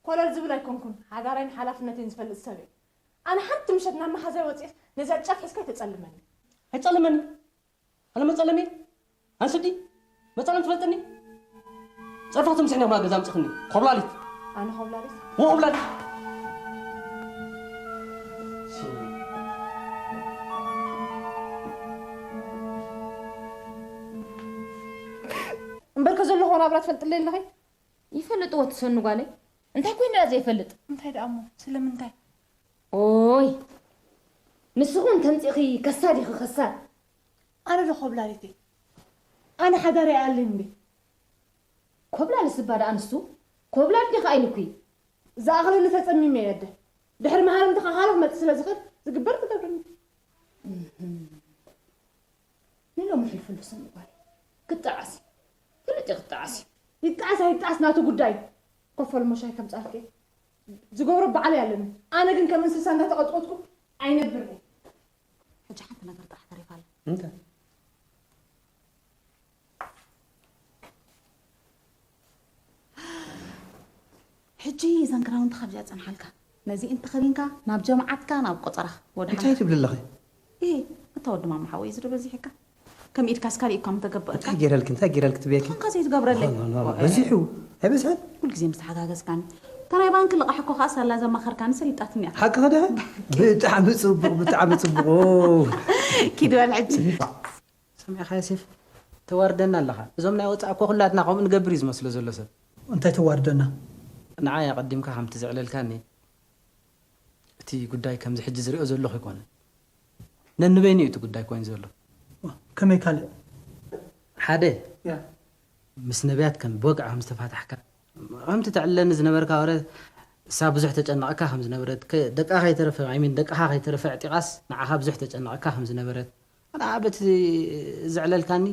ኮለል ዝብል ኣይኮንኩን፣ ሓዳረይን ሓላፍነተይን ዝፈልጥ ሰብ እየ። ኣነ ሓንቲ ምሸት ናብ መሓዛይ ወፂኤስ ነዚኣ ጫፍ ሒዝካ ኣይተፀልመኒ። ኣይፀልመኒ? ኣነ መፀለሚ? ኣንስዲ? መፀለም ትፈልጥኒ? ፀርፋ ትምስሕኒ ማ ገዛ ምፅኽኒ? ኮብላሊት። ኣነ ኮብላሊት? ወ ኮብላሊት። እምበርከ ዘለኹዎ ናብራ ትፈልጥለይ ኣለኺ? ይፈልጥዎ ትሰኑ ጓለይ። እንታይ ኮይኑ ደኣ ዘይፈልጥ? እንታይ ደኣ እሞ? ስለምንታይ? ኦይ፣ ንስኹም ተምፂእኺ ከሳድ ኢኺ ከሳድ። ኣነ ዶ ኮብላሊት እየ? ኣነ ሓዳር ይኣልን እንዴ? ኮብላሊ ስባ ደኣ ንሱ? ኮብላሊ ዲኻ ኢሉኪ? ዝኣኽለኒ ተጸሚመ እየ ኣደ። ድሕሪ መሃረምቲ ከኻሎ ክመጽእ ስለ ዝኽእል ዝግበር ትገብርኒ። ንሎሚ ሕልፍሉ ስም ጓል ክጠዓስ እዩ። ፍልጥ እዩ ክጠዓስ እዩ። ይጠዓስ ኣይጠዓስ ናቱ ጉዳይ። ኮፈል ሞ ሻይ ከምጻልኪ ዝገብሮ በዓል ኣለኒ። ኣነ ግን ከም እንስሳ እንዳተቐጥቀጥኩ ኣይነብርን እየ። ሕጂ ሓንቲ ነገር ጥራሕ ተሪፋ ኣላ። እንታይ? ሕጂ እዘን ክዳውንቲ ካብዚኣ ጸንሓልካ። ነዚ እንተኸዲንካ ናብ ጀምዓትካ ናብ ቆጸራኻ ወደ እንታይ ትብሊ ኣለኺ? እ እታ ወዲ ማማ ሓወይ እዚ ዶ በዚሕካ? ከም ኢድካስ ካልእ እኳ ምተገበእካ። እንታይ ገይረልኪ? እንታይ ገይረልኪ ትብየኪ? ኾንካ ዘይትገብረለይ። ኖ፣ ኖ፣ ኖ፣ በዚሑ። ኣይበዝሐን? ኩልግዜ ምስ ተሓጋገዝካኒ። እታ ናይ ባንኪ ልቓሕ እኮ ከኣ ሳላ ዘማኸርካኒ ሰሊጣትኒ እያ። ሓቂ ኸደ? ብጣዕሚ ጽቡቕ፣ ብጣዕሚ ጽቡቕ። ኦ። ኪድ በል ሕጂ። ሰሚዕኻ ዮሴፍ? ተዋርደና ኣለኻ። እዞም ናይ ወጻእ እኮ ኩላትና ከምኡ ንገብር እዩ ዝመስሎ ዘሎ ሰብ። እንታይ ተዋርደና? ንዓይ ኣቐዲምካ ከምቲ ዘዕለልካኒ፣ እቲ ጉዳይ ከምዚ ሕጂ ዝሪኦ ዘለኹ ኣይኮነን። ነንበይኑ እዩ እቲ ጉዳይ ኮይኑ ዘሎ። ዋ፣ ከመይ ካልእ? ሓደ፣ ያ። ምስ ነቢያት ከም ብወግዒ ከም ዝተፋታሕካ፣ ከምቲ ተዕልለኒ ዝነበርካ ወረ፣ እሳ ብዙሕ ተጨነቐካ ከም ዝነበረት፣ ከ-፣ ደቃ ከይተረፈ፣ I mean፣ ደቅኻ ከይተረፈ ኣዕጢቓስ፣ ንዓኻ ብዙሕ ተጨነቐካ ከም ዝነበረት፣ ኣነ በቲ ዘዕለልካኒ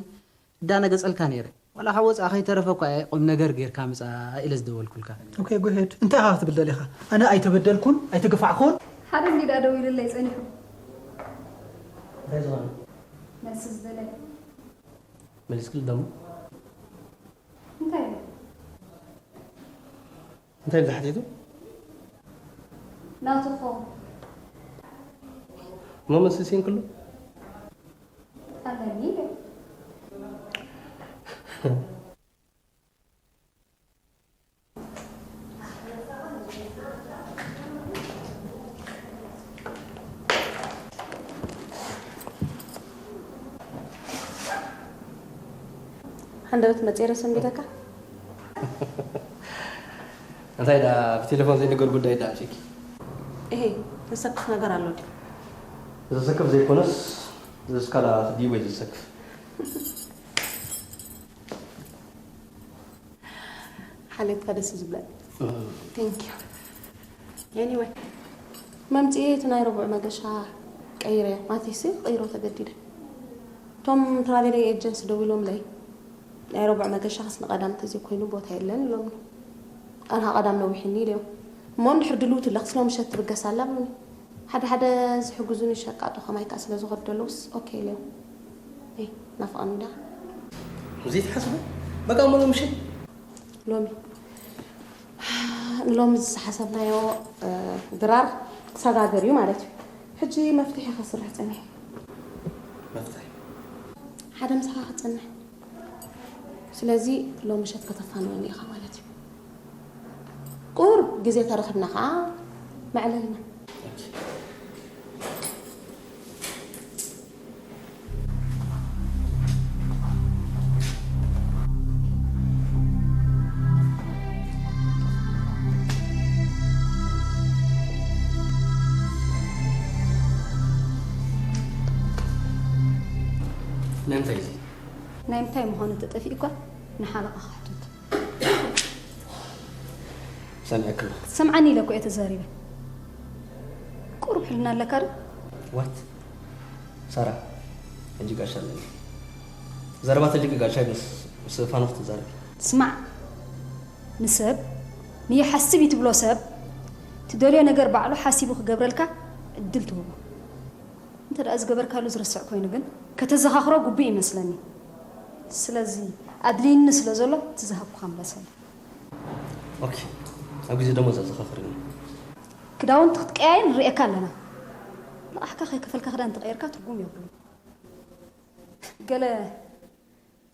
እዳነገጸልካ ነይረ። ዋላ ካብ ወጻእ ከይተረፈ እኳ እየ ቁም ነገር ጌርካ ምጻእ ኢለ ዝደወልኩልካ። ኦኬ፣ go ahead። እንታይ ኢኻ ክትብል ደሊኻ? ኣነ ኣይተበደልኩን ኣይተገፋዕኩን። ሓደ እንዲ ደኣ ደዊሉለይ ጸኒሑ። እንታይ ዝኾነ? መልሲ ዝደለየ። መሊስክሉ ደሞ? እንታይ ኢለ? እንታይ ኢሉ ሓቲቱ? ናቱ ክኸውን። እሞ መልሲ ሲንክሉ? ኣለኒ ኢለ። ሃንደበት መጺኤ ርእሰ እንቢተካ? እንታይ ደኣ ብቴሌፎን ዘይንገር ጉዳይ ደኣ ኣምጺእኪ? እሄ፣ ዘሰክፍ ነገር ኣሎ ድዩ? ዘሰክፍ ዘይኮነስ፣ ዘስካላ ድዩ ወይ ዘሰክፍ? ሓልዮትካ ደስ እዩ ዝብለኒ። እም። Thank you። Anyway፣ መምጽኤ እቲ ናይ ረቡዕ መገሻ ቀይረ፣ ማለተይሲ ክቕይሮ ተገዲደ። እቶም ትራቨል ኤጀንሲ ደዊሎምለይ፣ ናይ ረቡዕ መገሻ ክስ ንቐዳም እንተዘይኮይኑ ቦታ የለን ኢሎምኒ። ኣነ ኸኣ ቀዳም ነዊሑኒ ኢለዮም። እሞ እንድሕር ድልውቲ ኣለኽስ ሎምሸት ትብገስ ኣላ ብሉኒ። ሓደ ሓደ ዝሕግዙኒ ሸቃጦ ከማይ ከኣ ስለ ዝኸዱ ዘለውስ ኦኬ ኢለዮም። እይ፣ ናፍቐኒ ደኣ። ዘይትሓስቡ? በቃ እሞ ሎምሸት? ሎሚ። ንሎሚ ዝሓሰብናዮ፣ እ፣ ድራር ክሰጋገር እዩ ማለት እዩ። ሕጂ መፍትሒ ከስርሕ ጸኒሐ። መፍትሒ? ሓደ ምሳኻ ክጸንሕ። ስለዚ ሎሚ ምሸት ከተፋንወኒ ኢኻ ማለት እዩ። ቁሩብ ግዜ ተረኽብና ኸኣ መዕለልና። ናይ እንታይ እዚ? ናይ እንታይ ምዃኑ ተጠፊኡ እኳ ንሓለቓኻ ሕተቶ። ሰሚዐካ ኣለኹ። ክትሰምዓኒ ኢለ እኮ እየ ተዛሪበ። ቁሩብ ሕልና ኣለካ ዶ? ዋት? ሳራ፣ ሕጂ ጋሻ ኣለኒ። ዘረባ ተልቂ ጋሻ ምስ፣ ምስ ፋኖኽ ትዛረቢ። ስማዕ፣ ንሰብ ንይሓስብ እዩ ትብሎ ሰብ፣ ትደልዮ ነገር ባዕሉ ሓሲቡ ክገብረልካ ዕድል ትህቦ። እንተ ደኣ ዝገበርካሉ ዝርስዕ ኮይኑ ግን፣ ከተዘኻኽሮ ግቡእ ይመስለኒ። ስለዚ፣ ኣድልይኒ ስለ ዘሎ፣ እቲ ዝሃብኩኻ ምለሰለይ። ኦኬ። ኣብ ግዜ ደሞዝ ኣዘኻኽርኒ። ክዳውንቲ ክትቀያየር ንርእየካ ኣለና። ልቓሕካ ከይከፈልካ ክዳን እንተቐይርካ ትርጉም የብሉን። ገለ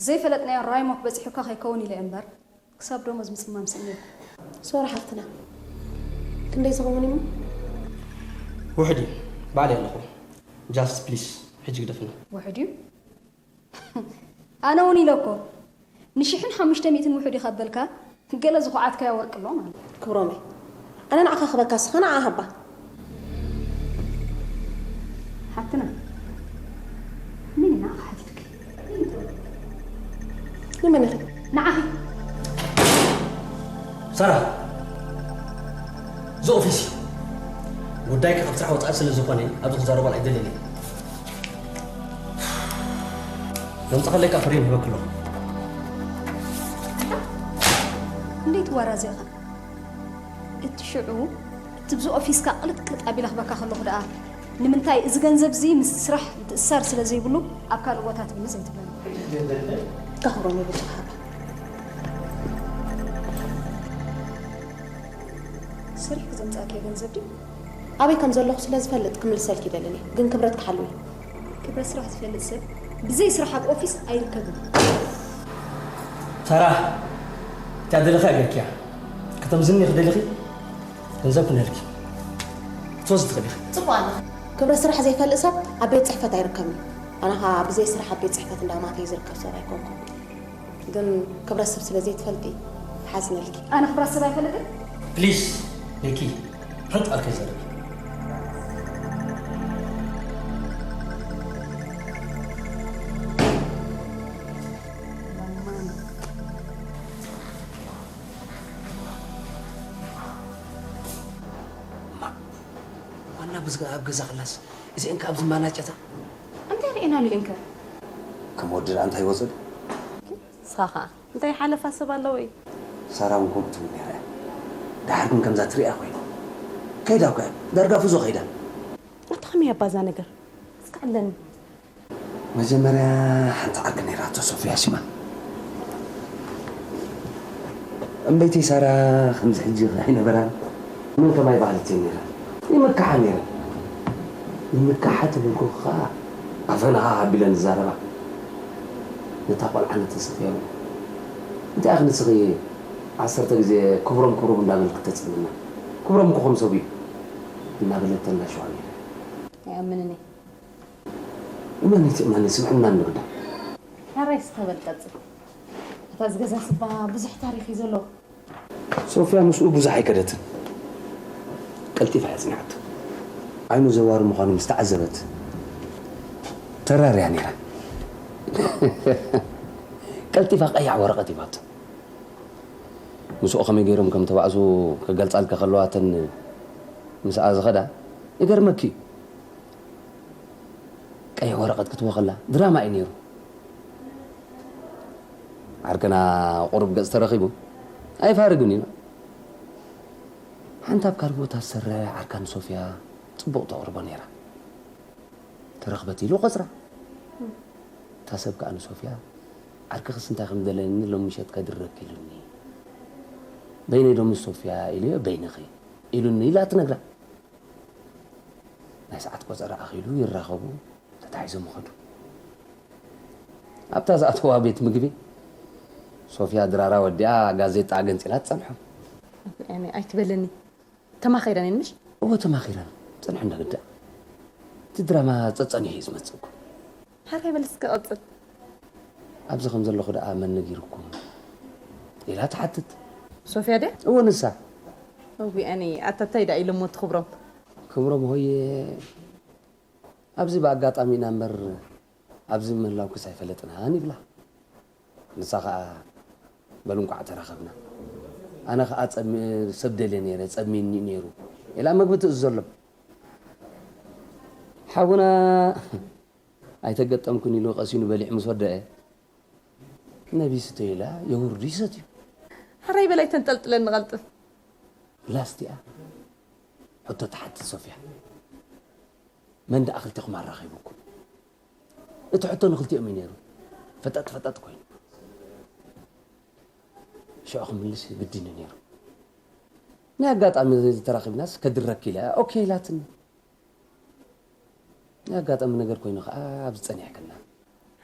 ዘይፈለጥናዮ ራይሞክ በጺሑካ ከይከውን ኢለ እምበር፣ ክሳብ ደሞዝ ምጽማም ስእነልኩ። ሶራ ሓፍትና፣ ክንደይ ዝኸውን እዩ? ውሕድ እዩ፣ ባዕለይ ኣለኹ። ጃስት ፕሊስ፣ ሕጂ ግደፍና። ውሕድ እዩ? ኣነ እውን ኢለ እኮ፣ ንሽሕን ሓሙሽተ ሚእትን ውሕድ እዩ ካብ በልካ፣ ገለ ዝኹዓትካዮ ወርቂ ኣሎ ማለት። ክብሮመይ፣ ኣነ ንዓኻ ክበካ፣ ስኻ ንዓ ሃባ። ሓፍትና፣ መን እዩ ንዓኻ ሓቲትኪ? ንመን ኢኺ? ንዓኺ። ሳራ፣ እዚ ኦፊስ እዩ። ጉዳይካ ካብ ስራሕ ወጻኢ ስለ ዝኾነ፣ ኣብዚ ክዛረቦ ኣይደልን እየ። ዘምጻኸለይ ከኣ ፍሬም ሂበኪ ኣለኹ። እንዴት ወራዘኻ? እቲ ሽዑ፣ እቲ ብዚ ኦፊስካ ቅልጥቅልጥ ኣቢለ ክበካ ከለኹ ደኣ፣ ንምንታይ እዚ ገንዘብ እዚ ምስ ስራሕ ምትእስሳር ስለ ዘይብሉ ኣብ ካልእ ቦታ ትብኒ ዘይትብለኒ? ከኽብሮም ይብልኻ ሃባ። ሰሪሕኪ ዘምጻእክዮ ገንዘብ ድዩ? ኣበይ ከም ዘለኹ ስለ ዝፈልጥ ክምልሰልኪ ይደልን እየ፣ ግን ክብረት ክሓልው እየ። ክብረት ስራሕ ዝፈልጥ ሰብ ብዘይ ስራሕ ኣብ ኦፊስ ኣይርከብን። ሳራ፣ እታ ደለኻ ገርክያ። ከተምዝኒ ክደልኺ ገንዘብ ክነልኪ። ትወስድ ትኽእሊ ኢኺ። ጽቡቕ ኣለኺ። ክብረት ስራሕ ዘይፈልጥ ሰብ ኣብ ቤት ጽሕፈት ኣይርከብን። ኣነ ኸኣ ብዘይ ስራሕ ኣብ ቤት ጽሕፈት እንዳማተይ ዝርከብ ሰብ ኣይኮንኩን። ግን ክብረት ሰብ ስለ ዘይትፈልጢ ሓዝነልኪ። ኣነ ክብረት ሰብ ኣይፈልጥን። ፕሊዝ፣ ቤኪ፣ ሓንቲ ቃል ከይዘርጊ። እማ፣ ዋና ብዝጋ ኣብ ገዛ ክላስ፣ እዚአን ከ ኣብዚ ማናጨታ? እንታይ ርኤናሉ እየን ከ? ከም ወዲ ደኣ እንታይ ይወጽእ? ንስኻ ኸኣ እንታይ ሓለፋ ሰብ ኣለዎ እዩ? ሳራ እውን ከምኡ ትብል ነይራ እያ። ደሓር ግን ከምዛ ትሪኣ ኮይና። ከይዳ እኮ እያ። ዳርጋ ፍዞ ከይዳ። ኣታ ከመይ እያ ባዛ ነገር? እስከ ኣለኒ። መጀመርያ ሓንቲ ዓርኪ ነይራቶ ሶፍያ ሽማ። እምበይተይ ሳራ ከምዚ ሕጂ ኣይነበራን። መን ከማይ በሃሊት እየን ነይረን። ይምክሓ ነይረን። ይምክሓ ተበልኩኺ ኸኣ ኣፈን ሃህ ኣቢለን ዝዛረባ። ነታ ቆልዓ ነተን ሰፍያሉ። እንታይ ኣኽሊ ንስኺ ዓሰርተ ግዜ ክብሮም ክብሮም እንዳበልኪ ተጽልምና። ክብሮም እኮ ከም ሰብ እዩ። እናበለት ተናሽዋ ነይረን። ኣይኣምንን እየ። እመኒ ትእመኒ ስምዕና እንግዳ። ሕራይ እስኸ በል ቀጽል። እታ ዝገዛ ስባ ብዙሕ ታሪኽ እዩ ዘሎ። ሶፍያ ምስኡ ብዙሕ ኣይከደትን። ቀልጢፋ እያ ጽኒዓቶ። ዓይኑ ዘዋሪ ምዃኑ ምስ ተዓዘበት ተራርያ ነይራ። ቀልጢፋ ቀያሕ ወረቐት ሂባቶ። ምስኡ ከመይ ገይሮም ከም ተባእሱ ክገልጻልኪ ከለዋ እተን ምስኣ ዝኸዳ ይገርመኪ እዩ። ቀይሕ ወረቐት ክትቦ ከላ ድራማ እዩ ነይሩ። ዓርከና ቁሩብ ገጽ ተረኺቡ ኣይፋርግን እዩ። ሓንቲ ኣብ ካልእ ቦታ ዝሰርሕ ዓርካ ንሶፍያ ጽቡቕ ተቕርቦ ነይራ። ተረኽበት ኢሉ ቆጽራ። እታ ሰብ ከኣ ንሶፍያ ዓርክኽስ እንታይ ከም ደለኒ ሎሚ ምሸት ከድረክ ኢሉኒ። በይነይ ዶ ምስ ሶፍያ ኢሉዮ በይንኺ ኢሉኒ ኢላ ትነግራ። ናይ ሰዓት ቆጸራ ኣኺሉ ይራኸቡ፣ ተታሒዞም ይኸዱ። ኣብታ ዝኣተዋ ቤት ምግቢ፣ ሶፍያ ድራራ ወዲኣ ጋዜጣ ገንጺላ ትጸንሖም። ኣነ ኣይትበለኒ። ተማኺረን እየን ምሽ? እወ ተማኺረን። ጽንሑ እንዳግዳ። እቲ ድራማ ጸጸኒሑ እዩ ዝመጽእ እኮ። ሓራይ በል እስከ ቀጽል። ኣብዚ ከም ዘለኹ ደኣ መን ነጊርኩም? ኢላ ትሓትት። ሶፍያ ድያ? እወ ንሳ። እዊ ኣነ ኣታ እንታይ ደኣ ኢሎሞ እቲ ክብሮም? ክብሮም ሆየ ኣብዚ ብኣጋጣሚ ኢና እምበር ኣብዚ ምህላውክስ ኣይፈለጥናን ይብላ። ንሳ ኸኣ በሉ እንቋዕ ተራኸብና። ኣነ ኸኣ ጸሚ-፣ ሰብ ደልየ ነይረ፣ ጸሚኒ እዩ ነይሩ። ኢላ መግቢ ትእዝዘሎም። ሓውና ኣይተገጠምኩን ኢሉ ቀሲኑ በሊዑ ምስ ወደአ፣ ነቢ ስተ ኢላ የውርዱ ይሰትዩ። ሕራይ በላይ ተንጠልጥለኒ ቀልጥፍ። ላስቲኣ ሕቶ ትሓትት ሶፍያ። መን ደኣ ክልቴኹም ኣራኺቡኩም? እቲ ሕቶ ንክልቲኦም እዩ ነይሩ። ፈጠጥ ፈጠጥ ኮይኑ። ሽዑ ክምልስ ግድን እዩ ነይሩ። ናይ ኣጋጣሚ ተራኺብናስ ከድረክ ኢለ ኦኬ ኢላትኒ። ናይ ኣጋጣሚ ነገር ኮይኑ ከዓ ኣብዚ ጸኒሕክና።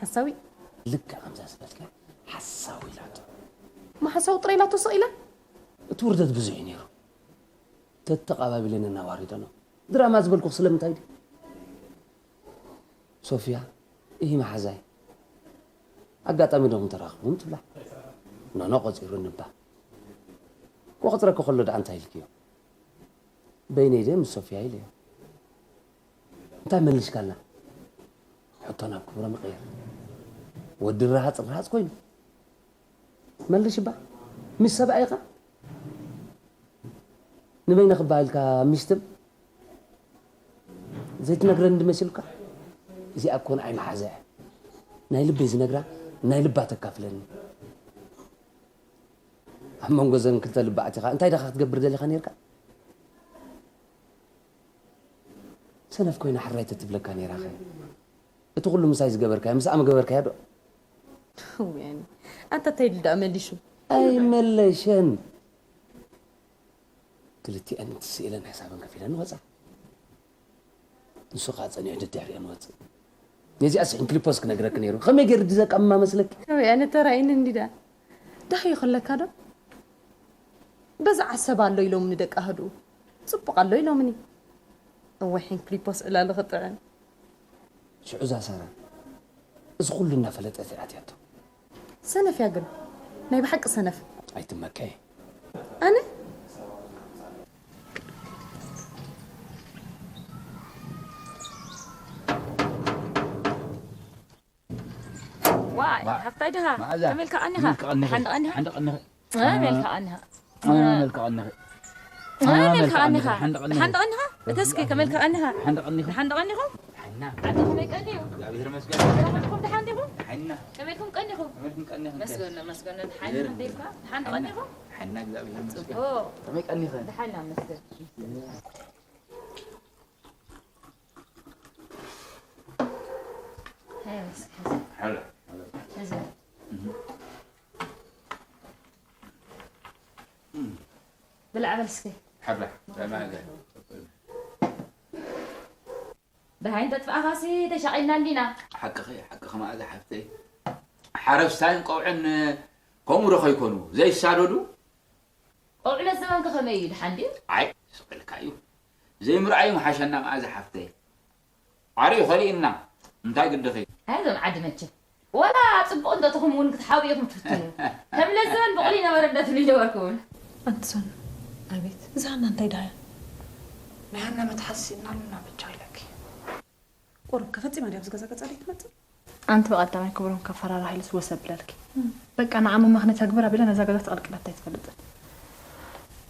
ሓሳዊ? ልክዕ ከምዛ ዝበልካ ሓሳዊ ኢላቶ። እሞ ሓሳዊ ጥራይ ኢላቶ ስቕ ኢላ? እቲ ውርደት ብዙሕ እዩ ነይሩ። ተተቓባቢለን እናዋሪደኖ። ድራማ ዝበልኩ ስለምንታይ ድዩ? ሶፊያ፣ ይህ መሓዛይ ኣጋጣሚ ዶ ምተራኽቡም ትብላ? ኖኖ ቆጺሩ እንባ። ክቆጽረኪ ከሎ ደኣ እንታይ ኢልክዮ? በይነይ ድየ ምስ ሶፊያ ኢለዮ። እንታይ መልሽካልና? ሕቶ ናብ ክብሮ ምቕያር። ወዲ ርሃጽ ርሃጽ ኮይኑ። መልሽ እባ። ምስ ሰብኣይኻ ንበይነ ክበሃልካ ሚስትም ዘይትነግረኒ ድመሲሉካ? እዚኣ እኮ ንዓይ መሓዛ እያ። ናይ ልበይ ዝነግራ ናይ ልባ ተካፍለኒ። ኣብ መንጎ ዘን ክልተ ልቢ ኣቲኻ እንታይ ደኻ ክትገብር ደሊኻ ነርካ? ሰነፍ ኮይና ሕራይ ተትብለካ ነይራኸ? እቲ ኩሉ ምሳይ ዝገበርካዮ ምስኣ ምገበርካዮ ዶ? ወያኒ፣ ኣንታ እንታይ ኢሉ ደኣ መሊሹ? ኣይመለሸን። ክልቲኣን ስኢለን ሕሳበን ከፊለን ወፃ። ንሱ ከዓ ፀኒሑ ደድሕሪአን ወፅእ። ነዚኣስ ሒንክሊፖስ ክነግረኪ ነይሩ። ከመይ ገይሩ ድዘቃምማ መስለኪ? ወያኒ ተራኢኒ እንዲዳ። ደሃዩ ከለካ ዶ? በዛ ዓሰብ ኣሎ ኢሎምኒ ደቂ ኣህድኡ። ጽቡቕ ኣሎ ኢሎምኒ። እወ ሒንክሊፖስ ዕላሉ ክጥዕም። ሽዑ እዛ ሳራ እዚ ኩሉ እናፈለጠት እያ ኣትያቶ። ሰነፍ እያ ግን። ናይ ብሓቂ ሰነፍ። ኣይትመከይ። ኣነ? ዋይ፣ ዋይ። ሓፍታይ ድኻ? መኣዛ። ከመይ ኢልካ ቀኒኻ? ከመይ ኢልካ ቀኒኺ? ሓንዲ ቀኒኻ? ሓንዲ ቀኒኺ? እ፣ ከመይ ኢልካ ቀኒኻ? እ፣ ከመይ ኢልካ ቀኒኺ? እ፣ ከመይ ኢልካ ቀኒኻ? ሓንዲ ቀኒኺ? ሓንዲ ቀኒኻ? እቲ እስኪ ከመይ ኢልካ ቀኒኻ? ሓንዲ ቀኒኺ? ሓንዲ ቀኒኹም? ሓና። ዓዲ ከመይ ቀንዩ? እግዚኣብሔር ይመስገን። ከመይ ኢልኩም ደሓን ዲኹም? ሓና። ከመይ ኢልኩም ቀኒኹም? ከመይ ኢልኩም ቀኒኹም? መስገን፣ መስገን። ሓና። ሓንዲ ቀኒኹም? ሓና፣ እግዚኣብሔር ይመስገን። ጽቡቕ። ከመይ ቀኒኺ? ደሓን ኢና መስገን። ሕላ፣ ሕላ። እዚ። እህ። ብላዕ በል እስኪ። ሓብላ፣ ብላዕ መኣዛ። ደሃይ እንተጥፍኣኻሲ ተሻቒልና እንዲና። ሓቅኺ፣ ሓቅኺ መኣዛ ሓፍተይ። ሓረስታይን ቆውዕን ከምኡ ዶ ከይኮኑ ዘይሳደዱ? ቆውዕለ ዘበንከ ከመይ እዩ? ደሓን ድዩ? ኣይ፣ ስቕ ኢልካ እዩ። ዘይምርኣዩ ምሓሸና መኣዛ ሓፍተይ። ዓርዩ ከሊእና። እንታይ ግድኺ? ኣይ፣ እዞም ዓዲ መቸም። ዋላ ጽቡቕ እንተትኹም እውን ክትሓብኡ ኢኹም ትፍትኑ። ከም ለዘበን ብቑሊ ነበረ እንደ ትብሉ ይነበርኩ እውን። ኣንቲ ሶን፣ ኣቤት፣ እዛ ሃና እንታይ ደሃያ? ናይ ሃና መትሓዚ ስኢንናሉ ኢና በጃ ኢለኪ። ቁሩብ ከ ፈጺማ ድያ ኣብዚ ገዛ ቀጻሊ ትመጽእ? ኣንቲ ብቐዳማይ ክብሮም ከፈራርሓ ኢሉስ ወስ ኣብለልኪ። እም። በቃ ንዓ መመኽነይታ ግበር ኣቢላ ነዛ ገዛ ተቐልቂላታ ኣይትፈልጥን።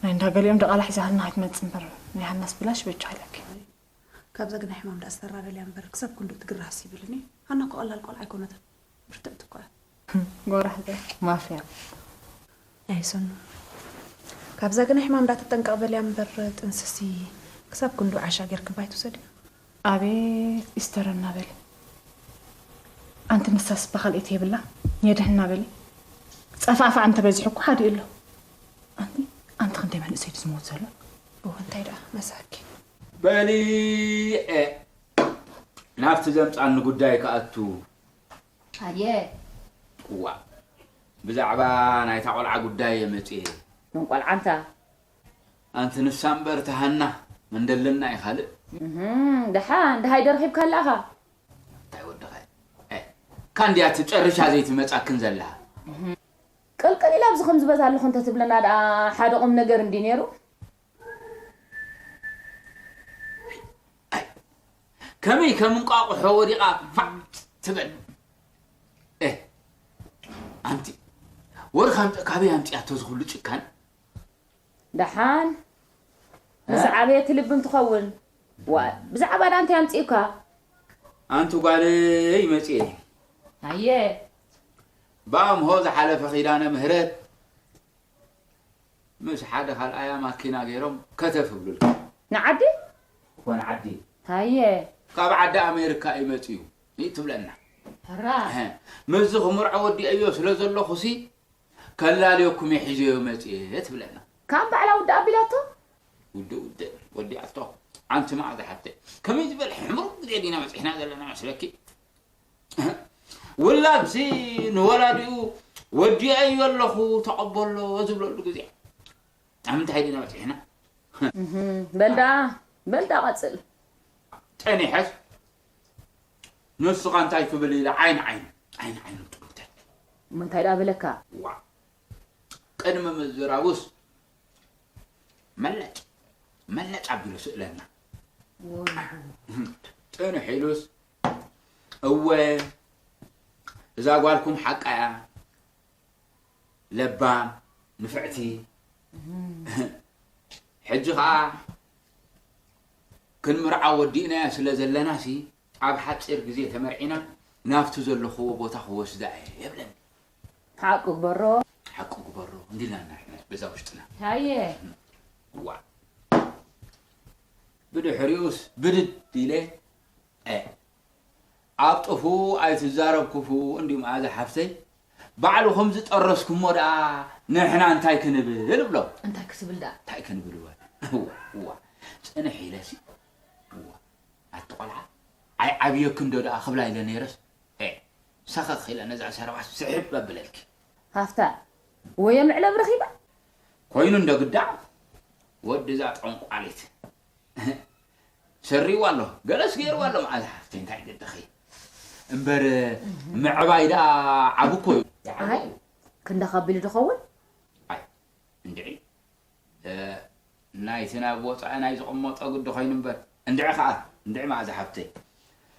ናይ እንዳ ገሊኦም ድቓላ ሒዛትና ኣይትመጽእ እምበር ናይ ሃናስ ብላሽ በጃ ኢለኪ። ካብዛ ግን ናይ ሕማም ደኣ ዝተራደልያ እምበር ክሳብ ክንድኡ ትግረሃስ ይብልኒ። ሃና እኮ ቀላል ቆልዓ ኣይኮነትን። ብርትዕቲ እኮ እያ። ጎራሕተ ማፍያ። ኣይሰኑ። ካብዛ ግን ናይ ሕማም ደኣ ትጠንቀቕ በልያ እምበር ጥንስሲ ክሳብ ክንድኡ ዓሻ ጌርክባ ኣይትውሰድዮ። ኣቤት ኢስተር እናበሊ። ኣንቲ ንሳስ እባ ካልኣይቲ የብላ። የድሕና በሊ። ጸፋዕፋዕ እንተበዚሑ እኮ ሓዲኡ ኣሎ። ኣንቲ፣ ኣንቲ ክንደይ መንእሰይ ድዩ ዝሞት ዘሎ? እወ፣ እንታይ ደኣ መሳኪን። በሊ፣ እ፣ ናብቲ ዘምጻኒ ጉዳይ ክኣቱ። ኣየ። እዋ፣ ብዛዕባ ናይታ ቆልዓ ጉዳይ እየ መጺኤ። ምን ቆልዓ ኣንታ? ኣንቲ ንሳ እምበር እታ ሃና መን ደለና እዩ ካልእ? እህም፣ ደሓን፣ ደሃይ ደርኺብካ ኣለኻ? እንታይ ወድኻ? እ፣ ካንድያ ትጨርሻ ዘይትመጻክን ዘለኻ? እህም። ቅልቅል ኢላ ኣብዚ ከም ዝበዛ ኣለኹ እንተ ትብለና ደኣ ሓደ ቁም ነገር እንዲ ነይሩ። ኣይ፣ ከመይ ከም እንቋቑሖ ወዲቓ ፋዕ ትብል። እ፣ ኣንቲ፣ ወርኻ ኣምጥ-፣ ካበይ ኣምጺኣቶ እዚ ኩሉ ጭካን? ደሓን፣ እ? ምስ ዓበየት ልብም ትኸውን። ዋ፣ ብዛዕባ ዳ እንታይ ኣምጺኡካ? ኣንቲ ጓለይ መጺኤ። ኣየ። ብኣምሆ ዝሓለፈ ኪዳነ ምህረት ምስ ሓደ ካልኣያ ማኪና ገይሮም ከተፍ ይብሉልካ። ንዓዲ? እኮ ንዓዲ። ሃየ። ካብ ዓዲ ኣሜሪካ እዩ መጺኡ። ይትብለና። ሕራ። እህ፣ ምስዚ ክምርዖ ወዲአዮ ስለ ዘለኹሲ፣ ከላልየኩም እየ ሒዘዮ መጺኤ ትብለና። ካም ባዕላ ውዳ ኣቢላቶ? ውድእ ውድእ ወዲኣቶ። ኣንቲ መኣዛ ሓፍተይ፣ ከመይ ዝበል ሕምሩቕ ግዜ ዲና በጺሕና ዘለና መስለኪ? ውላድሲ ንወላዲኡ ወዲኣዮ ኣለኹ ተቐበሎ ዝብለሉ ግዜ። ኣብ ምንታይ ዲና በጺሕና? እህ፣ በል ደኣ፣ በል ደኣ ቀጽል። ጸኒሐስ ንስኻ እንታይ ትብል ኢለ ዓይኒ ዓይኑ፣ ዓይኒ ዓይኑ ጥምተት። እሞ እንታይ ደኣ በለካ? ዋ፣ ቅድሚ ምዝራቡስ መለጭ፣ መለጭ ኣቢሉ ስእለና። ወይ። ጽንሕ ኢሉስ፣ እወ፣ እዛ ጓልኩም ሓቃ እያ፣ ለባም፣ ንፍዕቲ። እህ። ሕጂ ኸኣ ክንምርዓ ወዲእናያ ስለ ዘለናሲ፣ ኣብ ሓጺር ግዜ ተመርዒና ናብቲ ዘለኽዎ ቦታ ክወስዳ እየ ይብለኒ። ሓቁ ግበሮ። ሓቁ ግበሮ እንዲልና ኢና ንሕና በዛ ውሽጥና። ሃየ። ዋ። ብድሕሪኡስ ብድድ ኢለ፣ እ፣ ኣብ ጥፉእ ኣይትዛረብ ክፉእ እንድዩ መኣዛ ሓፍተይ፣ ባዕልኹም ዝጠረስኩሞ ደኣ ንሕና እንታይ ክንብል እብሎ። እንታይ ክትብል ደኣ? እንታይ ክንብል እወ። እዋ፣ እዋ። ጽንሕ ኢለሲ፣ እዋ። ኣቲ ቆልዓ፣ ኣይዓብየክን ዶ ደኣ ክብላ ኢለ ነይረስ፣ እ፣ ሰኸኽ ኢለ ነዛ ሰረባስ ስሕብ ኣብለልኪ። ሃፍታ፣ ወዮ መዕለብ ረኺባ? ኮይኑ እንዶ ግዳ፣ ወዲ እዛ ጠንቋሊት። ሰሪዋ ኣሎ፣ ገለስ ገይርዋ ኣሎ፣ መኣዛ ሓፍተይ፣ እንታይ ግድኺ? እምበር፣ ምዕባይ ደኣ ዓቢ እኮ እዩ። ኣይ፣ ክንዳኻ ኣቢሉ ድኸውን? ኣይ፣ እንድዒ። እ፣ ናይቲ ናብ ወጻኢ ናይ ዝቕመጦ ግዲ ኮይኑ እምበር። እንድዒ ኸኣ፣ እንድዒ መኣዛ ሓብተይ።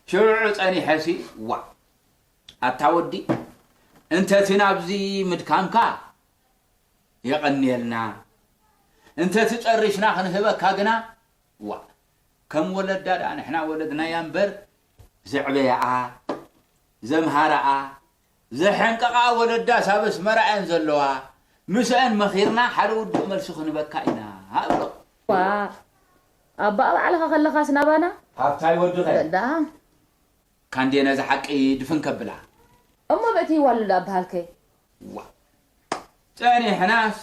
ሽዑ ጸኒሐሲ፣ ዋእ፣ ኣታ ወዲ፣ እንተቲ ናብዚ ምድካምካ የቐንየልና፣ እንተቲ ጸሪሽና ክንህበካ ግና፣ ዋእ፣ ከም ወለዳ ደኣ ንሕና ወለድናያ እምበር፣ ዘዕበያኣ፣ ዘምሃራኣ፣ ዘሐንቀቓ ወለዳ ሳብ ኣስመራ እየን ዘለዋ። ምስአን መኺርና ሓደ ውዱእ መልሲ ክንበካ ኢና፣ እብሎ። ዋ፣ ኣባ ባዕልኻ ከለኻስ ናባና? ሃብታይ ወድኸ? በል ደኣ። ካንዴ ነዚ ሓቂ ድፍን ከብላ። እሞ በቲ ይዋሉ ዳኣ በሃልከይ? ዋ። ጸኒሕናስ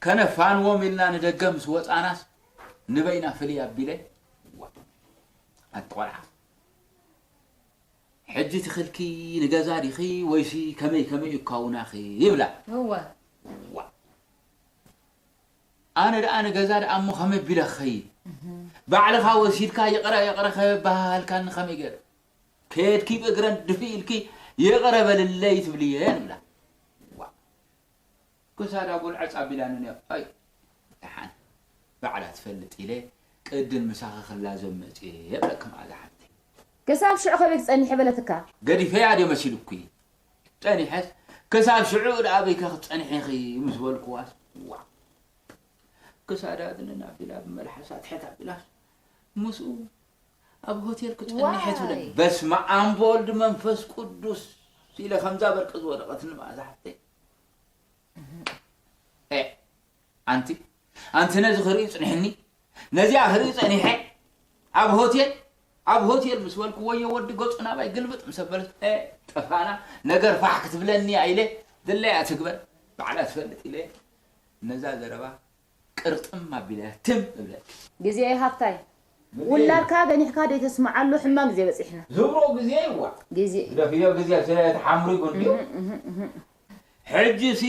ከነፋንዎም ኢልና ንደገ ምስ ወጻናስ ንበይና ፍልይ ኣቢለ። ዋ። ኣቲ ቆልዓ። ሕጂ ትኽልኪ ንገዛ ዲኺ ወይሲ ከመይ ከመይ እኳ ውናኺ ይብላ። እወ። ዋ። ኣነ ደኣ ንገዛ ደኣ እሞ ከመይ ቢለ ክኸይድ? እህ። ባዕልኻ ወሲድካ ይቕረ ይቕረ ከበሃልካኒ ከመይ ገይረ? ከየድኪ ብእግረን ድፍእ ኢልኪ ይቕረ በልለይ ትብልየን ይብላ። ዋ። ክሳዳ ጎልዐጽ ኣቢላኒ ነይሩ። ኣይ፣ ደሓን ባዕላ ትፈልጥ ኢለ ቅድም ምሳኺ ክላዘብ መጽየ እብለኪ መኣዛ ሓፍተይ። ክሳብ ሽዑ ከበይ ክጸኒሕ በለትካ? ገዲፈያ ድየ መሲሉኪ? ጸኒሐስ ክሳብ ሽዑ ደኣ ኣበይከ ክትጸንሒ ኢኺ ምስ በልኩዋስ፣ ዋእ። ክሳዳ ድንን ኣቢላ ብመልሓሳ ትሕት ኣቢላስ ምስኡ ኣብ ሆቴል ክጸንሕ እየ ትብለኒ። ዋይ። በስመ ኣብ ወወልድ መንፈስ ቅዱስ ኢለ ከምዛ በርቂ ዝወደቐትኒ መኣዛ ሓፍተይ። ኤ፣ ኣንቲ፣ ኣንቲ ነዚ ክርኢ ጽንሕኒ፣ ነዚኣ ክርኢ ጸኒሐ፣ ኣብ ሆቴል፣ ኣብ ሆቴል ምስ በልኩ፣ ወዮ ወዲ ገጹ ናባይ ግልብጥ ምስ ኣበለስ፣ ኤ፣ ጠፋና፣ ነገር ፋሕ ክትብለኒ እያ ኢለ፣ ድለያ ትግበር፣ ባዕላ ትፈልጥ ኢለ፣ ነዛ ዘረባ ቅርጥም ኣቢለ ትም እብለኪ። ግዜ ሃብታይ፣ ግዜ። ውላድካ ገኒሕካ ደይተስምዓሉ ሕማቕ ግዜ በጺሕና። ዝብሮ ግዜ ይዋ። ግዜ። ግደፍዮ ግዜ ስለ ተሓምሪጉ እንድዩ። እህ፣ እህ፣ እህ። ሕጂሲ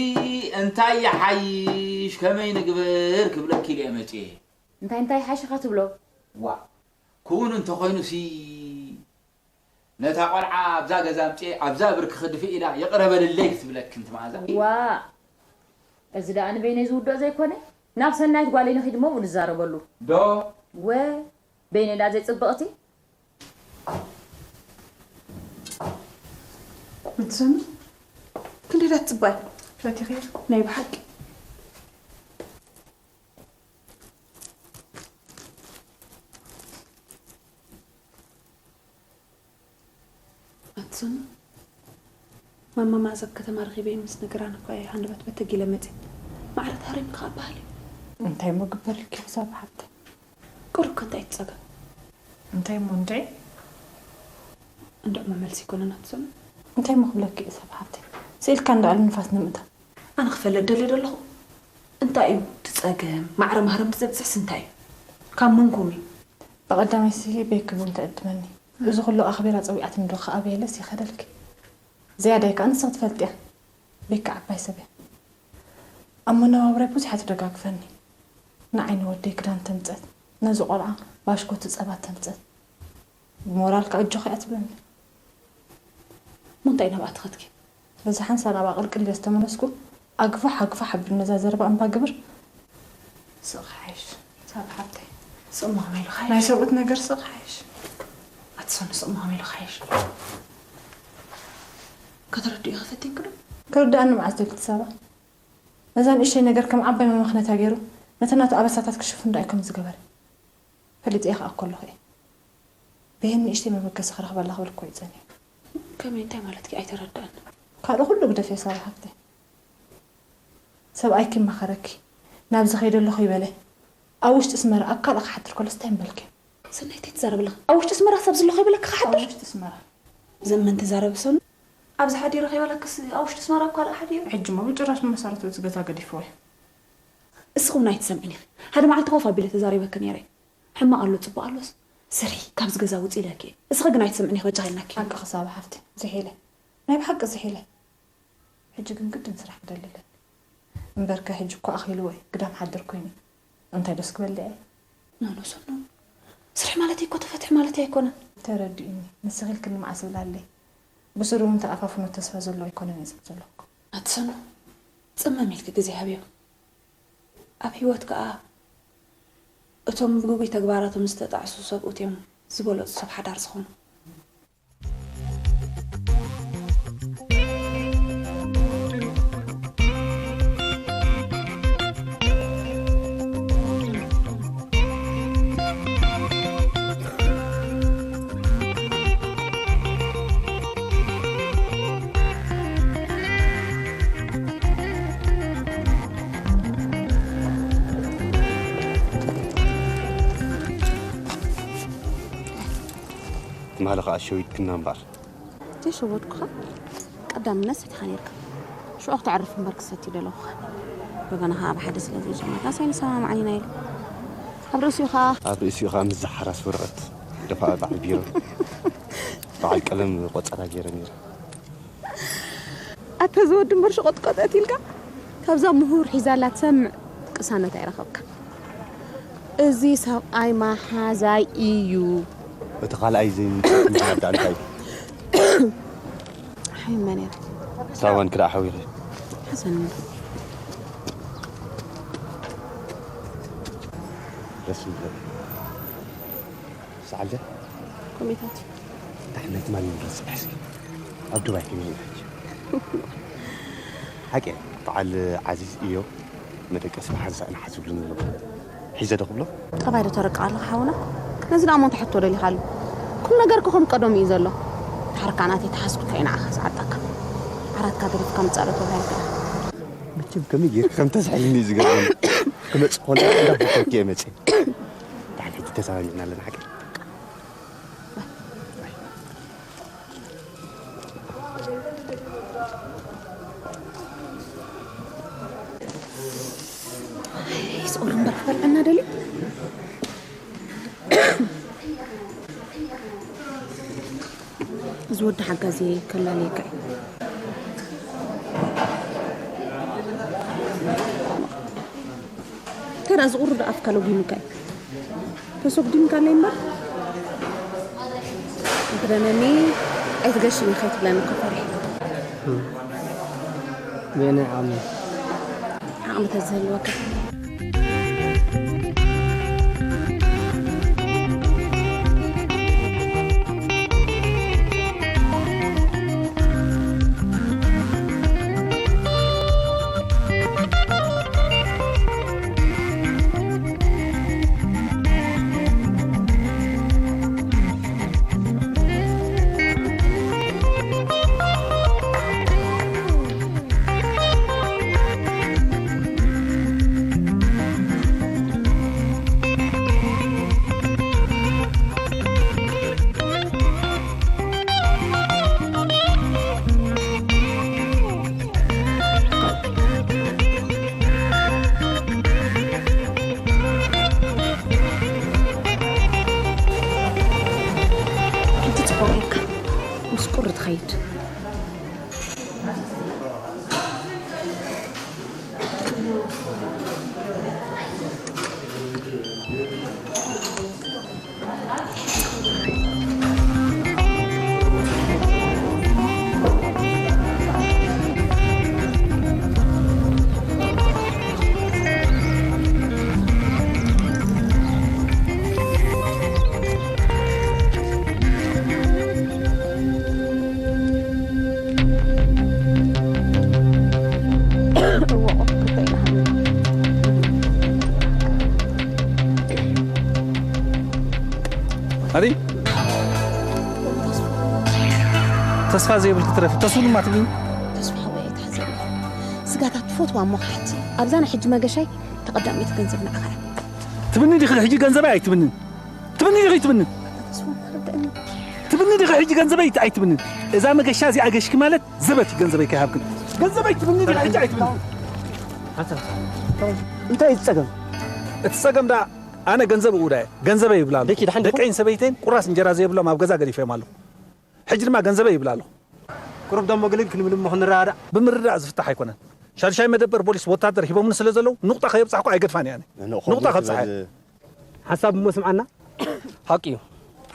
እንታይ ይሓይሽ፣ ከመይ ንግበር ክብለኪ ኢለ እየ መጽየ። እንታይ እንታይ ይሓይሽ ኢኻ ትብሎ? ዋእ፣ ክውን እንተኾይኑሲ ነታ ቆልዓ ኣብዛ ገዛ ኣምጽኤ ኣብዛ ብርኪ ክድፍእ ኢላ ይቕረ በልለይ ክትብለኪ እንቲ መኣዛ። ዋእ፣ እዚ ደኣ ንበይነይ ዝውድኦ ዘይኮነ፣ ናብ ሰናይት ጓለይ ንኺድ እሞ ኣብኡ ንዛረበሉ። ዶ? ወ፣ በይነይ ደኣ ዘይጽብቕቲ? ምትሰሚ? ክንደይ ደኣ ትጽባይ? ፈቲኺ? ናይ ብሓቂ። ኣትሰኑ? ማማ መኣዛ ኣብ ከተማ ረኺበ ምስ ነገራን እኳ እየ ሃንደበት በተግ ኢለ መፅእ። ማዕረ ተሃሪምካ ኣበሃል እዩ። እንታይ እሞ ግበረልኪ ክሳብ ሓብተይ? ቁሩብ ከ እንታይ ትፀገም? እንታይ እሞ እንድዒ? እንድዒ እሞ መልሲ ኣይኮነን ኣትሰኑ። እንታይ እሞ ክብለኪ እዩ ሰብ ሓብተይ? ስኢልካ እንዳዕሉ ንፋስ ንምእታው። ኣነ ክፈልጥ ደልየ ደለኹ። እንታይ እዩ እቲ ጸገም? ማዕረ ማህረምቲ ዘብጽሕስ እንታይ እዩ? ካብ መንኩም እዩ? ብቐዳማይ ሲ ቤኪ ቡን ተዕድመኒ። እዚ ኩሉ ኣኽቢራ ጸዊዓትኒ ዶ ከኣ በየለስ ይኸደልኪ። ዝያዳይ ከኣ ንስኺ ትፈልጥያ። ቤኪ ዓባይ ሰብ እያ። ኣብ መነባብራይ ብዙሕ እያ ትደጋግፈኒ። ንዓይ ንወደይ ክዳን ተምጸት፣ ነዚ ቆልዓ ባሽኮቲ ጸባ ተምጸት። ብሞራልካ ኣጆኺ እያ ትብለኒ። እሞ እንታይ ናብኣ ትኸድኪ? በዚ ሓንሳብ ናብኣ ቅልቅል ኢለ ዝተመለስኩ፣ ኣግፋሕ ኣግፋሕ ኣቢሉ ነዛ ዘረባ እምባ ግብር። ስቕ ሓይሽ፣ ሳብ ሓብተይ። ስቕ ምዃን ኢሉ ሓይሽ። ናይ ሰብኡት ነገር ስቕ ሓይሽ። ኣቲ ሰኑ ስቕ ምዃን ኢሉ ሓይሽ። ከተረድኡ ኢኺ ፈቲንኪ ዶ? ክርድኣኒ መዓስ ደልኪ ሳባ? ነዛ ንእሽተይ ነገር ከም ዓባይ መመኽነታ ገይሩ ነቲ ናቱ ኣበሳታት ክሽፍን ዶ ኣይኮን ዝገበረ? ፈሊጠ ኢኻ እኮ ኣለኹ እየ። ብሄን ንእሽተይ መበገሲ ክረኽበላ ክብል እኮ እዩ ጸኒሑ። ከመይ እንታይ ማለትኪ? ኣይተረድኣን። ካልእ ኩሉ ግደፍዮ ሳባ ሓብተይ። ሰብኣይኪ መኸረኪ፣ ናብዚ ከይደ ኣለኹ ይበለ። ኣብ ውሽጢ ኣስመራ ኣብ ካልእ ክሓድር ከሎስ እንታይ ምበልኪ? ሰናይት ኣይትዛረቢ ኣለኺ። ኣብ ውሽጢ ኣስመራ ሰብ ዘሎ ከይበለኪ ክሓድር? ኣብ ውሽጢ ኣስመራ። ዘመን ትዛረቢ ሰኑ። ኣብዚ ሓዲሩ ከይበለክስ ኣብ ውሽጢ ኣስመራ ኣብ ካልእ ሓዲሩ? ሕጂ እሞ ብጭራሽ ብመሰረቱ እዚ ገዛ ገዲፍዎ እዩ። እስኺ እውን ኣይትሰምዕን ኢኺ። ሓደ መዓልቲ ኮፍ ኣቢለ ተዛሪበኪ ነይረ። ሕማቕ ኣሎ ጽቡቕ ኣሎስ ስርሒ፣ ካብዚ ገዛ ውጽእ ኢለኪ እየ። እስኺ ግን ኣይትሰምዕን ኢኺ፣ በጃኺ ኢልናኪ። ሓቅኺ ሳባ ሓፍቲ፣ ዝሒለ። ናይ ብሓቂ ዝሒለ። ሕጂ ግን ግድን ስራሕ ክደሊ ኣለኒ። እምበርከ ሕጂ እኮ ኣኺልዎ እዩ፣ ግዳም ሓድር ኮይኑ። እንታይ ዶስ ክበልዕ እየ? ኖ፣ ኖ፣ ሰኑ። ስርሒ ማለተይ እኮ ተፈትሒ ማለተይ ኣይኮነን። ተረድእኒ። ንስኺ ኢልክኒ መዓስ እብላለይ። ብስሩ እውን ተኣፋፍኖ ተስፋ ዘለዎ ኣይኮነን እየ ዝብል ዘለኹ። ኣቲ ሰኑ፣ ጽመም ኢልኪ ግዜ ሃብዮ። ኣብ ህይወት ከኣ እቶም ብግጉይ ተግባራቶም ዝተጣዕሱ ሰብኡት እዮም ዝበለጹ ሰብ ሓዳር ዝኾኑ። ትማሊ ኸኣ ሸዊትክና እምበኣር። ዘይሸወድኩኻ ቀዳምነት ሰቲኻ ነይርካ። ሽዑ ክተዕርፍ እምበር ክሰቲ ደለኹኻ። እንደገና ኸኣ ብሓደ ስለ ዘይጀመርና ኣይንሰማማዕን ኢና ኢሉ። ኣብ ርእሲኡ ኸኣ ኣብ ርእሲኡ ኸኣ ምስዛ ሓራስ ወረቐት ደፋ በዓል ቢሮ በዓል ቀለም ቆጸራ ገይረ ነይረ። ኣታ እዚ ወዲ እምበር ሸቖጥቆጠት ኢልካ ካብዛ ምሁር ሒዛላ ትሰምዕ ቅሳነት ኣይረኸብካ። እዚ ሰብኣይ መሓዛይ እዩ። እቲ ካልኣይ ዘይምንጭ ምኽንያት ደኣ እንታይ እዩ? ሓሚመ ነይረ። ሳዋን ክዳዕ ሓዊኺ። ሓሰን። ደስ ይብለኒ። ሰዓልደ? ኮሜታት። ዳሕና ትማሊ ንረስዕ እስኪ። ኣብ ዱባይ ከመይ ኢና ሕጂ? ሓቂ፣ በዓል ዓዚዝ እዮ መደቀሲ ብሓንሳእ ንሓስብሉ ንብሎ። ሒዘ ዶ ክብሎ? ጠባይ ዶ ተረቅቕ ኣለኻ ሓውና? ነዚ ደኣ እሞ እንታይ ሕቶ ደሊኻሉ? ኩሉ ነገር እኮ ከም ቀደሙ እዩ ዘሎ። ሓርካ ናተይ ተሓዝኩካ እዩ ንዓኻ ዝዓጠካ። ዓራትካ ገዲፍካ ምጻእ ዶ ትብላ ይከኣል? መቸም ከመይ ጌርካ ከም ተስሕይኒ እዩ ዝገርመኒ። ክመጽእ ከሎ እንዳፈተውኪ እየ መጽየ። ድሓን ሕጂ ተሰማሚዕና ኣለና ሓቂ። ስቑር እምበር ክበልዐና ደልዩ። እዚ ወዲ ሓጋዚ ከላልየካ እዩ። ተራ ዝቑሩ ዶ ኣፍካ ለጒሙካ እዩ? ተሰጉዲምካለይ እምበር። እንክደነኒ ኣይትገሽን ኢኻ ኣይትብለኒ እኮ ፈሪሐ። በየናይ ዓቕሚ? ዓቕሚ ተዝህልወካ። ኣሪ፣ ተስፋ ዘይብልኪ ትረፊ። ተስፉ ድማ ትብልኒ? ተስፋ ሓወይ ኣይትሓዘኒ። ስጋታት ትፈትዋ እሞ ክሓቲ። ኣብዛ ናይ ሕጂ መገሻይ ተቐዳሚት ገንዘብ ንዓኻ እያ። ትብኒ ዲኺ ሕጂ ገንዘበይ ኣይትብንን? ትብኒ ዲኺ ኣይትብንን? ተስፋ ተረድእኒ። ትብኒ ዲኺ ሕጂ ገንዘበይ ኣይትብንን? እዛ መገሻ እዚኣ ገሽኪ ማለት ዘበት እዩ፣ ገንዘበይ ከይሃብክን። ገንዘበይ ትብኒ ዲኺ ሕጂ ኣይትብንን? እንታይ እዩ ጸገም? እቲ ጸገም ደኣ ኣነ ገንዘብ እውዳ እየ፣ ገንዘበይ ይብላ ኣለኹ። ደቂ ደሓን ዲኹም? ደቀይን ሰበይተይን ቁራስ እንጀራ ዘይብሎም ኣብ ገዛ ገዲፈዮም ኣለኹ። ሕጂ ድማ ገንዘበይ ይብላ ኣለኹ። ቁሩብ ደሞ ግልል ክንብል እሞ ክንረዳዳእ። ብምርዳእ ዝፍታሕ ኣይኮነን። ሻድሻይ መደበር ፖሊስ ወታደር ሂቦምኒ ስለ ዘለዉ ንቑጣ ከየብጻሕኩ ኣይገድፋን እየ ኣነ። ንቑጣ ከብጽሓ እየ። ሓንሳብ እሞ ስምዓና። ሓቂ እዩ።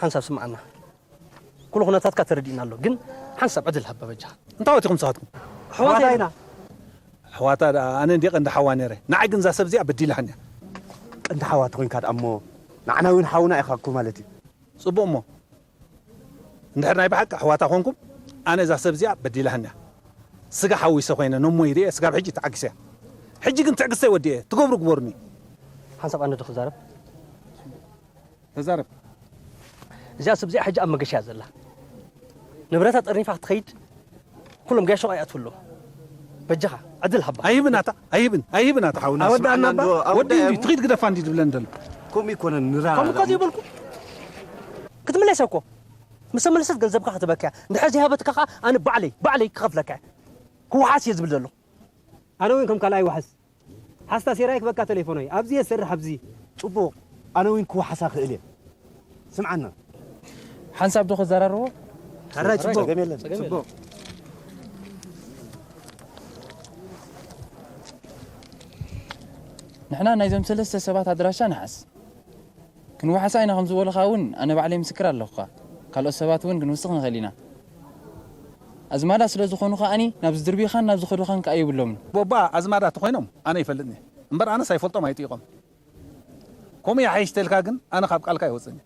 ሓንሳብ ስምዓና። ኩሉ ኩነታትካ ተረዲእና ኣሎ። ግን ሓንሳብ ዕድል ሃባ በጃኻ። እንታይ ኣወቲኹም ንስኻትኩም? ኣሕዋት ኣሕዋት ኢና። ኣሕዋታ ደኣ ኣነ እንድየ ቀንዲ ሓዋ ነይረ። ንዓይ ግን እዛ ሰብ እዚኣ በዲላትኒ እያ። ቀንዲ ሓዋ ተኾይንካ ደኣ እሞ ንዓና እውን ሓውና ኢኻ እኮ ማለት እዩ። ጽቡቕ እሞ። እንድሕር ናይ ብሓቂ ኣሕዋታ ኮንኩም፣ ኣነ እዛ ሰብ እዚኣ በዲላትኒ እያ። ስጋ ሓዊሰ ኮይነ ነሞይ ርእየ፣ ስጋብ ሕጂ ተዓጊሰ እያ። ሕጂ ግን ትዕግስተይ ወዲኤ፣ ትገብሩ ግበሩኒ። ሓንሳብ ኣነ ዶ ክዛረብ? ተዛረብ። እዚኣ ሰብ እዚኣ ሕጂ ኣብ መገሻ እያ ዘላ። ንብረታ ጠርኒፋ ክትኸይድ ኩሎም ገያሾ ኣይኣትውሎም። በጃኻ ዕድል ሃባ። ኣይህብን ኣታ፣ ኣይህብን፣ ኣይህብን ኣታ ሓውና። ኣወዳእና ስምዓና እባ። እንዶ፣ ወዲ ኣወዳእና እንዲ፣ እሞ። ትኺድ ግደፋ እንዲ ዝብለን ዘሎ። ከምኡ ይኮነን፣ ንራ-፣ ከምኡ እኮ ዘይበልኩ። ክትምለስ እኮ። ምስ ተመለሰት ገንዘብካ ክትበካ እያ። እንድሕር ዘይሃበትካ ኸዓ ኣነ ባዕለይ፣ ባዕለይ ክኸፍለካ እየ። ክወሓስ እየ ዝብል ዘለኹ። ኣነ እውን ከም ካልኣይ ዋሕስ። ሓስታ ሴራይ ክበካ ተሌፎኖይ። ኣብዚ እየ ዝሰርሕ፣ ኣብዚ። ጽቡቕ። ኣነ እውን ክወሓሳ ክእል እየ። ስምዓና። ሓንሳብ ዶ ክዘራርቦ? ሕራይ ጽቡቕ። ጸገም የለን። ጽቡቕ። ንሕና ናይዞም ሰለስተ ሰባት ኣድራሻ ንሓዝ። ክንወሓሳ ኢና ከም ዝበሉኻ እውን ኣነ ባዕለይ ምስክር ኣለኹኻ። ካልኦት ሰባት እውን ክንውስኽ ንኽእል ኢና። ኣዝማዳ ስለ ዝኾኑ ከኣኒ ናብ ዝድርብዩኻን ናብ ዝኸዱኻን ከኣ የብሎምን። ቦባ ኣዝማዳ ተኾይኖም ኣነ ይፈልጥኒ እምበር ኣነስ ኣይፈልጦም ኣይጥይቖም። ከምኡ ይሓይሽ ተልካ ግን ኣነ ካብ ቃልካ ኣይወፅእን እየ።